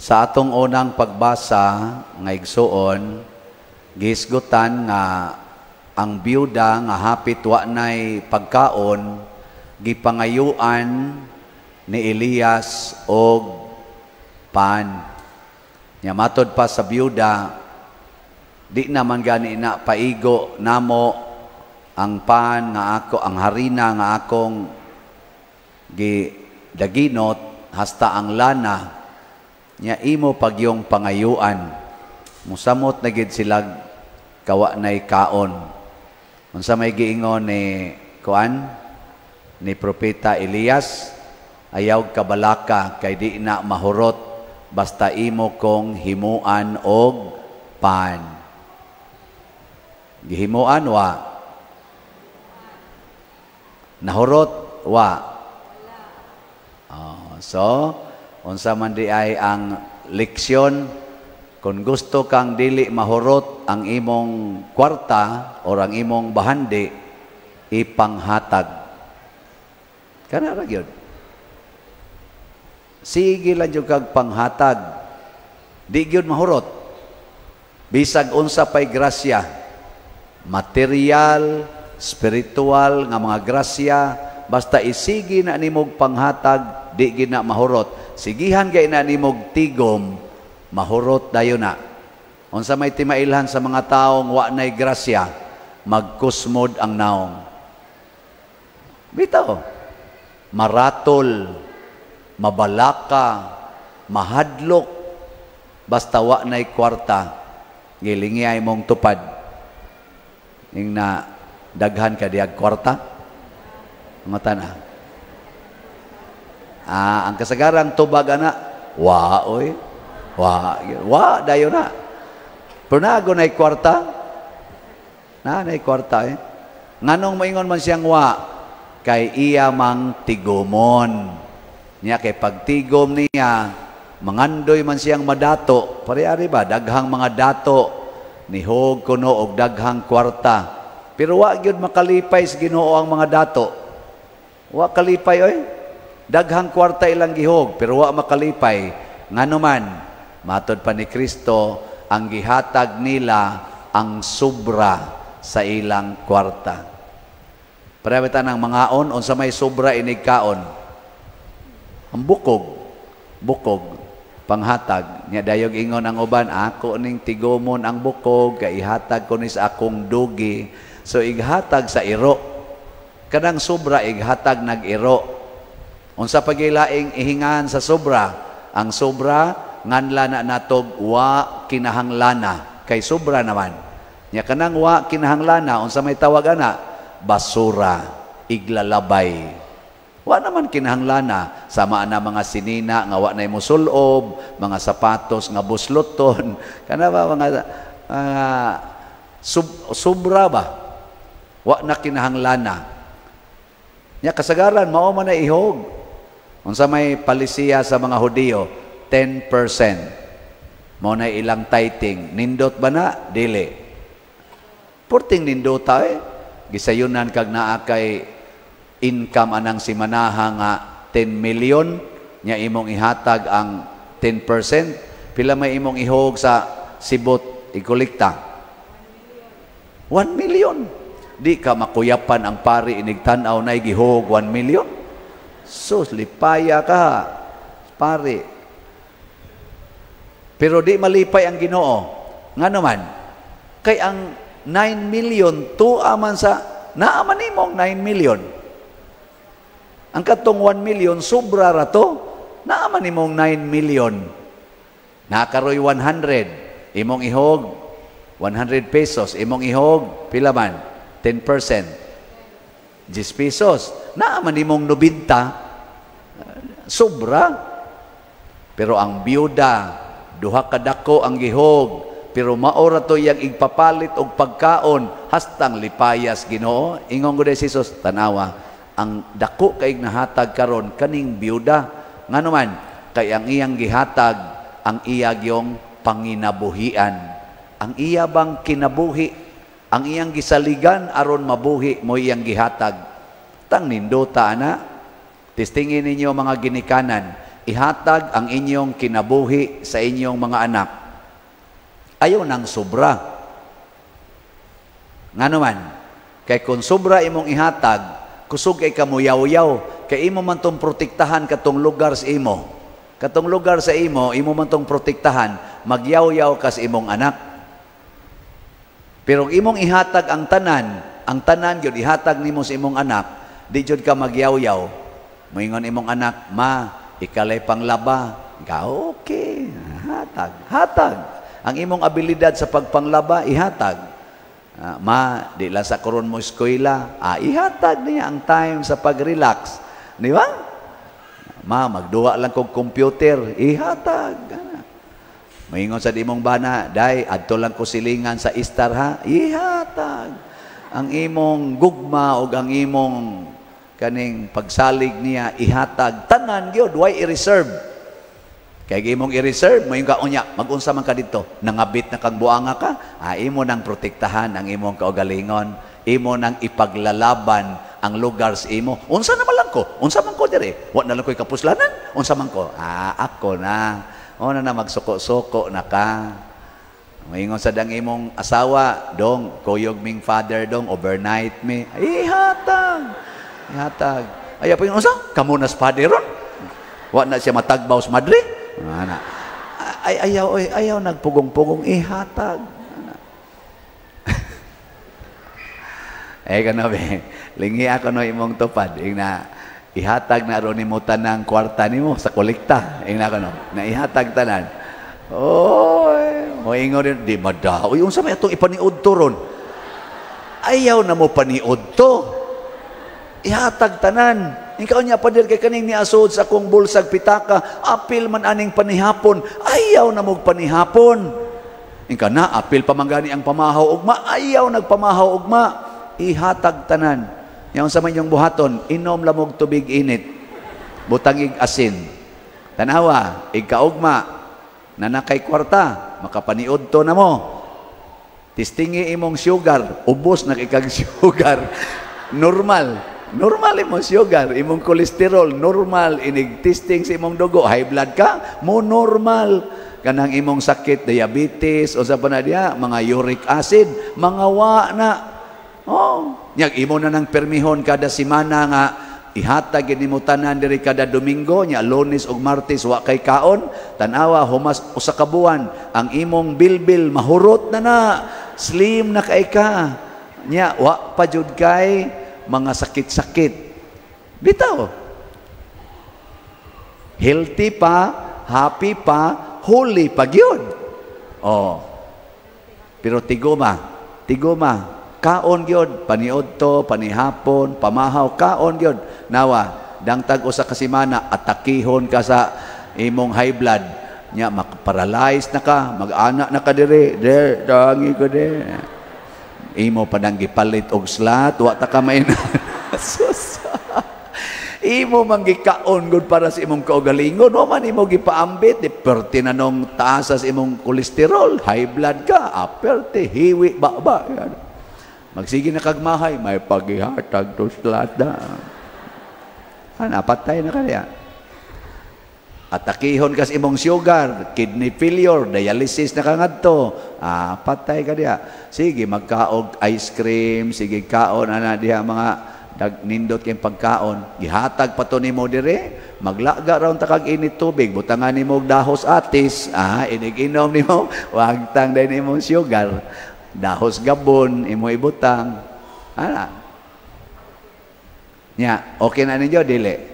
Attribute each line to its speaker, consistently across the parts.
Speaker 1: Sa atong unang pagbasa nga igsuon, gihisgutan nga ang byuda nga hapit wa nay pagkaon, gipangayuan ni Elias og pan. Nya matod pa sa byuda, di naman gani na paigo namo ang pan nga ako, ang harina nga akong gidaginot hasta ang lana, nya imo pagyong pangayuan. Musamot na gid sila kawa nay kaon. Unsa may giingon ni kuan ni Propeta Elias? Ayaw kabalaka kay di na mahurot, basta imo kong himuan og pan. Gihimuan, wa? Nahurot, wa? Oh, so unsa man di ay ang leksyon? Kung gusto kang dili mahurot ang imong kwarta or ang imong bahandi, ipanghatag. Kana ra gyud. Sige lang jud kag panghatag. Di gyud mahurot. Bisag unsa pay grasya, material, spiritual nga mga grasya, basta isigi na nimog panghatag, di gid na mahurot. Sigihan gay na nimog tigom, mahurot dayon na. Unsa may timailhan sa mga taong wa nay grasya? Magkusmod ang naong. Bitaw. Maratol, mabalaka, mahadlok, basta wa nay kwarta, gilingi mong tupad. Ing na daghan ka diag kwarta? Mga tana. Ah, ang kasagarang tubag ana, wa oy. Wa, wa dayon na. Pero naago na kwarta? Na nay kwarta eh. Nganong maingon man siyang wa? Kay iya mang tigumon. Niya kay pagtigom niya, mangandoy man siyang madato. Pare-ari ba daghang mga dato nihog kuno og daghang kwarta. Pero wa gyud makalipay sa Ginoo ang mga dato. Wa kalipay oy. Daghang kwarta ilang gihog pero wa makalipay. Ngano man, matod pa ni Kristo, ang gihatag nila ang sobra sa ilang kwarta. Pareha ng mangaon, unsa may sobra inig kaon? Ang bukog, bukog, panghatag. Nya dayog ingon ang uban, ako ning tigomon ang bukog, kay ihatag ko ni sa akong dugi. So ighatag sa iro. Kanang sobra ighatag nag-iro. Unsa pagilaing ihingan sa sobra? Ang sobra nganla na natog wa kinahanglana, kay sobra naman. Nya kanang wa kinahanglana, unsa may tawag ana? Basura, iglalabay. Wa naman kinahanglana, sama na mga sinina nga wa nay musulob, mga sapatos nga busloton, kana ba mga sobra ba? Wa na kinahanglana. Nya kasagaran mao man na ihog. Unsa may palisiya sa mga Hudiyo? 10%. Mao na ilang tithing. Nindot ba na? Dili. Purting nindota eh. Gisayunan kag naa kay income anang simanaha nga 10 million, nya imong ihatag ang 10%, pila may imong ihog sa sibot ikolekta? 1 million. Di ka makuyapan ang pari inig tan-aw na gihog 1 million. Sus, lipaya ka, pari. Pero di malipay ang Ginoo. Nga naman, kay ang 9 million, tuwa man sa, naaman nimong 9 million. Ang katong 1 million, sobra ra to, naaman nimong 9 million. Nakaroy 100, imong ihog, 100 pesos, imong ihog, pila man? 10%. 10 pesos. Naaman nimong 90, sobra. Pero ang byuda, duha ka dako ang gihog, pero maora to iyang igpapalit og pagkaon hastang lipayas Ginoo. Ingon gud si Jesus, tanawa ang dako kay nahatag karon kaning byuda. Ngano man, kay ang iyang gihatag ang iya gyong panginabuhian. Ang iya bang kinabuhi, ang iyang gisaligan aron mabuhi mo iyang gihatag. Tang nindota ana. Testingin ninyo mga ginikanan, Ihatag ang inyong kinabuhi sa inyong mga anak. Ayaw nang sobra. Ngano man, kay kung sobra imong ihatag, kusog kay kamuyaw-yaw, kay imo man tong protektahan katong lugar sa imo. Katong lugar sa imo, imo man tong protektahan, magyaw-yaw ka sa imong anak. Pero imong ihatag ang tanan gyud ihatag nimo sa imong anak, di jud ka magyaw-yaw. Moingon imong anak, "Ma, ikalay panglaba." Ka, okay, hatag, hatag. Ang imong abilidad sa pagpanglaba, ihatag. "Ma, di lang sa koron mo eskwela." Ihatag niya ang time sa pag-relax. Di ba? "Ma, magduwa lang kog computer." Ihatag. Moingon sa imong bana, "Day, adto lang ko silingan sa Star ha." Ihatag. Ang imong gugma o ang imong kaning pagsalig niya, ihatag. Tanan gyud, why i-reserve? Kay imong i-reserve, moingon ka unya, mag-unsa man ka dito, nangabit na kang buanga ka, imo nang protektahan ang imong kaugalingon, imo nang ipaglalaban ang lugar sa imo. Unsa na man lang ko? Unsa man ko dire? Wa na lang ko'y kapuslanan? Unsa man ko? Ako na. O na na magsuko-suko na ka. Moingon sa dang imong asawa, "Dong, kuyog ming father dong, overnight mi." Ihatag. Ihatag. Ay, pa unsa? Kamo na father ron? Wa na siya matagbaw sa madre? Ana. Ay, ayaw, ay, ayaw nagpugong-pugong, ihatag. Ana. Eh, kano be, lingi ako no imong tupad. Ing na, ihatag na ron nimo tanang kwarta nimo sa kolekta. Ing na kano, na ihatag tanan. Oy, moingon din, di mada. Uy, unsa may atong ipaniud to ron? Ayaw na mo paniud to. Ihatag tanan. Ikaw niya pader kay kaning niasod sa akong bulsag pitaka, apil man aning panihapon. Ayaw na mo panihapon. Ingka na, apil pa man gani ang pamahaw ugma. Ayaw nagpamahaw ugma. Ihatag tanan. Yaon sa man yung buhaton, inom lamog tubig init. Butang ig asin. Tanawa, igkaugma, na nakay kwarta, makapaniud to na mo. Tistingi imong sugar, ubos na ikag sugar. Normal. Normal imong sugar, imong kolesterol, normal. Inig testing sa imong dugo, high blood ka, mo normal. Kanang imong sakit, diabetes, o sa panadya, mga uric acid, mga wa na. Oh, nyag imo na ng permihon kada semana nga ihatag gid nimo tanan diri kada Domingo, nya Lunes ug Martes wa kay kaon. Tan-awa humas usa ka buwan, ang imong bilbil mahurot na na, slim na kay ka, nya wa pa jud kay mga sakit-sakit. Bitaw, healthy pa, happy pa, holy pa gyud. Oh, pero tiguma, tiguma, kaon gyud, paniudto, panihapon, pamahaw, kaon gyud. Nawa, dangtag usa ka semana, atakihon ka sa imong high blood. Nya makaparalyze na ka, mag-ana na ka dire, de, dangi ko de. Imo pa nang gipalit og slot, wa ta ka may sus. Imo man gikaon gud para sa imong kaugalingon, wa man imo gipaambit, di perti na nung taas sa imong kolesterol, high blood ka, perte, hiwi ba ba. Magsige na kagmahay, may paghihatag to slot na. Napatay na kaya. Atakihon kas imong sugar, kidney failure, dialysis na ka ngadto. Patay ka diya. Sige, magkaog ice cream, sige kaon ana diha mga nindot kay pagkaon. Gihatag pa to nimo dire, maglaga raon ta kag init tubig, butangan nimo og dahos atis, inig-inom nimo, wagtang din imong sugar. Dahos gabon imo ibutang. Ana. Nya, okay na ninyo dili?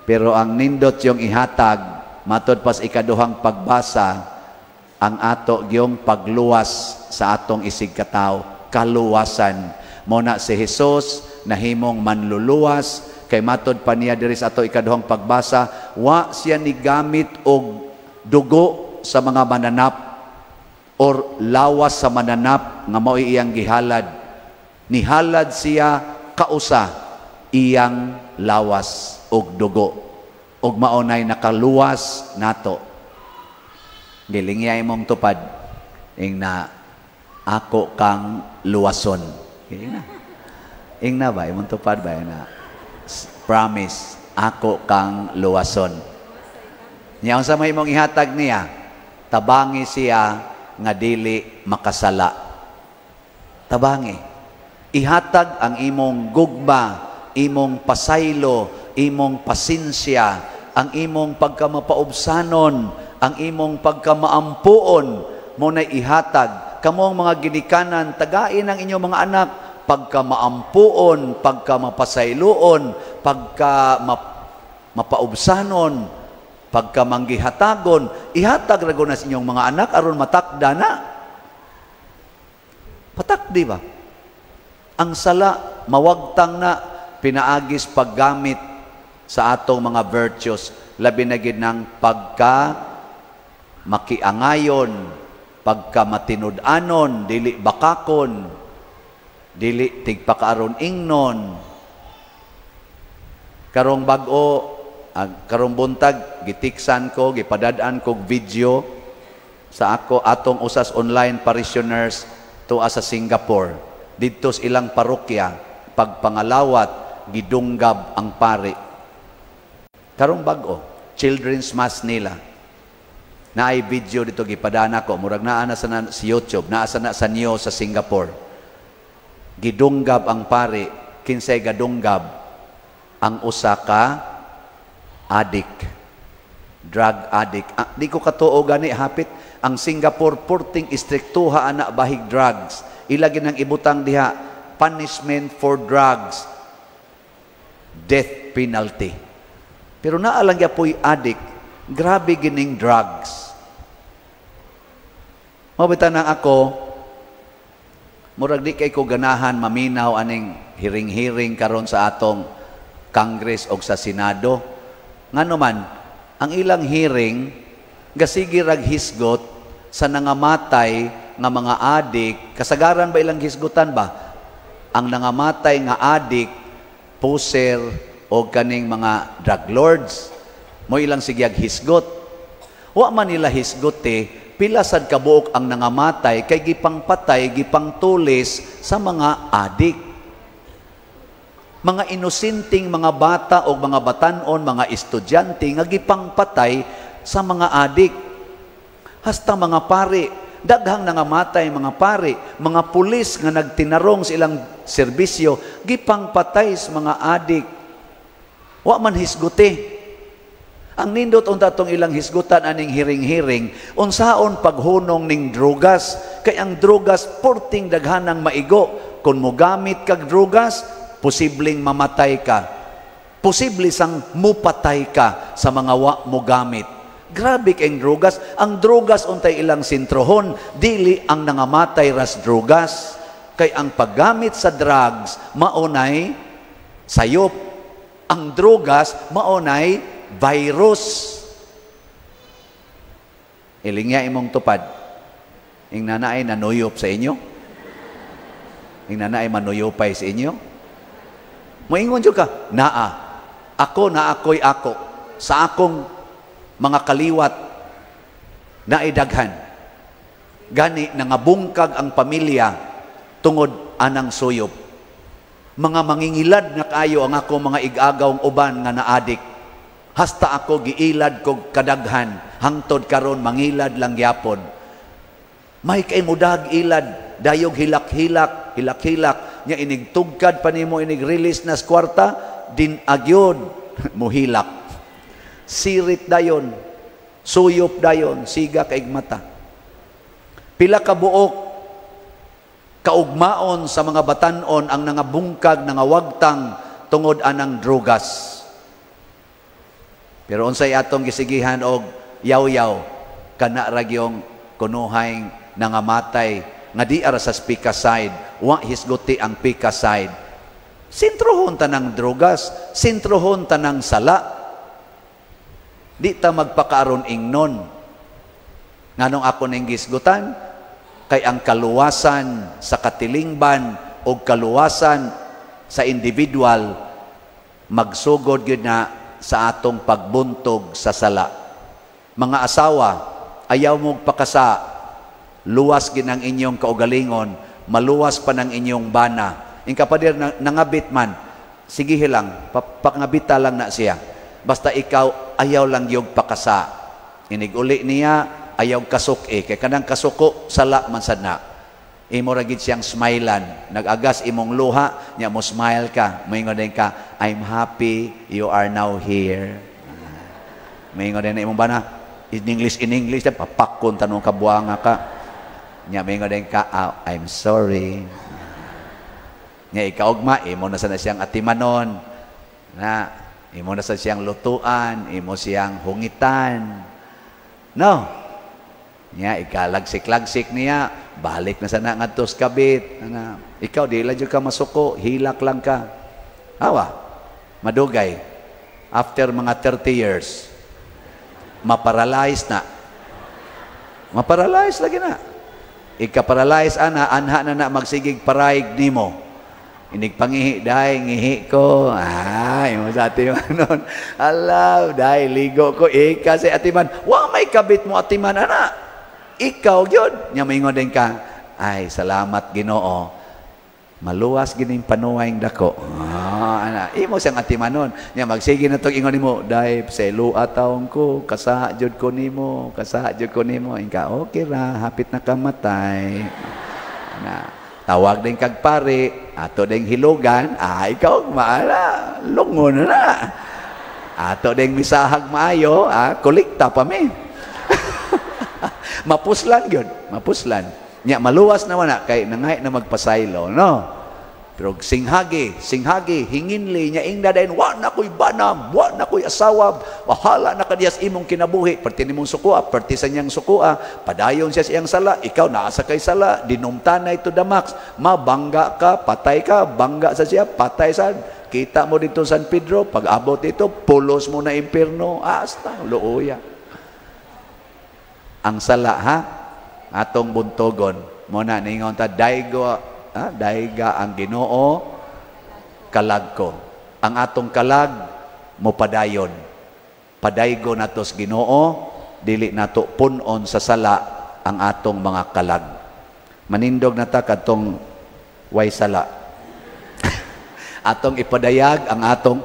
Speaker 1: Pero ang nindot yung ihatag, matod pas ikaduhang pagbasa, ang ato yung pagluwas sa atong isig katawo, kaluwasan. Mona si Jesus nahimong manluluwas, kay matod pa niya diri sa ato ikaduhang pagbasa, wa siya nigamit og dugo sa mga mananap or lawas sa mananap nga mao'y iyang gihalad. Nihalad siya kausa iyang lawas og dugo og maunay nakaluwas nato. Gilingya imong tupad ing na ako kang luwason. Ing na. Ing na ba imong tupad ba na promise. ako kang luwason. Nya unsa may imong ihatag niya? Tabangi siya nga dili makasala. Tabangi. Ihatag ang imong gugma, imong pasaylo, imong pasensya, ang imong pagkamapaubsanon, ang imong pagkamaampuon, mo na ihatag. Kamong mga ginikanan, tagain ang inyong mga anak, pagkamaampuon, pagkamapasayloon, pagka mapaubsanon, pagkamanggihatagon, ihatag ra na sa inyong mga anak aron matakda na. Patakdi ba? Ang sala, mawagtang na, pinaagis paggamit sa atong mga virtues, labi na gid ng pagka makiangayon, pagka matinud-anon, dili bakakon, dili tigpakaaron ingnon. Karong bag-o, karong buntag, gitiksan ko, gipadad-an kog video sa ako atong usas online parishioners tuwa sa Singapore. Didto sa ilang parokya, pagpangalawat, gidunggab ang pari. Karong bag-o, children's mass nila. Naay video dito gipadana ko, murag naa na sa si YouTube, naa sa na sa news sa Singapore. Gidunggab ang pari, kinsay gadunggab? Ang usa ka addict, drug addict. Ah, di ko katuo gani hapit ang Singapore porting istriktuha ana bahig drugs. Ilagi nang ibutang diha, punishment for drugs, death penalty. Pero naa lang gyapoy addict, grabe gining drugs. Mao nang ako, murag di kay ko ganahan maminaw aning hearing-hearing karon sa atong Congress o sa Senado. Ngano man, ang ilang hearing, gasige rag hisgot sa nangamatay nga mga adik, kasagaran ba ilang hisgutan ba? Ang nangamatay nga adik, puser o kaning mga drug lords, mo ilang sigyag hisgot. Wa man nila hisgot eh, pila sad kabuok ang nangamatay kay gipangpatay, gipangtulis sa mga adik. Mga inosenteng mga bata o mga batanon, mga estudyante nga gipangpatay sa mga adik. Hasta mga pari, daghang nangamatay mga pari, mga pulis nga nagtinarong sa ilang serbisyo, gipangpatay sa mga adik. Wa man hisguti. Ang nindot unta tong ilang hisgutan aning hearing-hearing, unsaon paghunong ning drugas, kay ang drugas porting daghanang maigo. Kung mogamit kag drugas, posibleng mamatay ka. Posible sang mupatay ka sa mga wa mogamit. Grabe kay drugas. Ang drugas untay ilang sintrohon, dili ang nangamatay ras drugas. Kay ang paggamit sa drugs maunay sayop. Ang drugas maunay virus. Ilingya imong tupad. Ing nanaay nanuyop sa inyo. Ing nanaay manuyopay sa inyo. Moingon jud ka, naa. Ako na ako'y ako. Sa akong mga kaliwat naidaghan. Gani nangabungkag ang pamilya tungod anang suyop. Mga mangingilad na kayo ang ako mga igagawng uban nga naadik. Hasta ako giilad kog kadaghan, hangtod karon mangilad lang gyapon. May kay mudag ilad, dayog hilak-hilak, hilak-hilak, nya inig tugkad pa nimo inig release nas kwarta, din agyod muhilak. Sirit dayon, suyop dayon, siga kaig mata. Pila ka buok kaugmaon sa mga batanon ang nangabungkag, nangawagtang tungod anang drugas. Pero unsay atong gisigihan og yaw-yaw, kana ra gyung kunuhay nangamatay nga di ara sa pika side, wa hisguti ang pika side. Sintrohon ta ng drugas, sintrohon ta ng sala. Di ta magpakaaron ingnon. Nganong ako ning gisgutan? Kay ang kaluwasan sa katilingban o kaluwasan sa individual magsugod gyud na sa atong pagbuntog sa sala. Mga asawa, ayaw mong pakasa, luwas gid ang inyong kaugalingon, maluwas pa ng inyong bana. Ing kapader nangabit man, Sige lang, pangabita lang na siya. Basta ikaw, ayaw lang yung pakasa. Inig uli niya, ayaw kasuk-i. Kay kanang kasuko, sala man sad na. Imo ra gid siyang smilean. Nag-agas imong luha, nya mo smile ka. Moingon din ka, "I'm happy you are now here." Moingon din na imong bana, in English, in English, papakon tanong ka buanga ka. Nya moingon din ka, "Ah, I'm sorry." Nya ikaugma, imo na sana siyang atimanon. Na, imo na sa siyang lutuan, imo siyang hungitan. No? Nya ikalagsik-lagsik niya, balik na sana ngadto sa kabit. Ana, ikaw di lang jud ka masuko, hilak lang ka. Awa, madugay. After mga 30 years, maparalyze na. Maparalyze lagi na. Ika-paralyze ana, anha na na magsigig paraig nimo. Inig pangihi, "Day, ngihi ko." Ah, imo sa atiman nun. "Alaw, day, ligo ko." Ika si atiman, wa may kabit mo atiman, ana. Ikaw yun. Nya maingon din ka, "Ay, salamat Ginoo. Maluwas gining panuway dako." Ah, ana. Imo siyang atimanon. Nya magsige na tong ingon nimo, "Day, selo taon ko, kasa jud ko nimo, kasa jud ko nimo." Inka, "Okay ra, hapit na kamatay." Na, tawag din kag pare, ato ding hilugan, ah, ikaw maala, lungon na. Ato ding misahag maayo, ah, kolekta pa mi. Mapuslan gyud, mapuslan. Nya maluwas na na kay nangay na magpasaylo, no? Pero singhagi, singhagi, hinginli, nya ingda dayon, "Wa na ko'y bana, wa na ko'y asawa, bahala na kadiyas imong kinabuhi." Perti nimong sukua, perti sa niyang sukua, padayon siya sa iyang sala, ikaw naa sa kay sala, dinumtanay to the max, mabangga ka, patay ka, bangga sa siya, patay sa. Kita mo dito San Pedro, pag abot dito, pulos mo na impierno, hasta, luoya. Ang sala, ha? Atong buntogon. Mo na, ningon ta, daigo, ha? Daiga ang Ginoo, kalag ko. Ang atong kalag, mo padayon. Padaygo nato sa Ginoo, dili nato punon sa sala ang atong mga kalag. Manindog na ta kadtong way sala. Atong ipadayag ang atong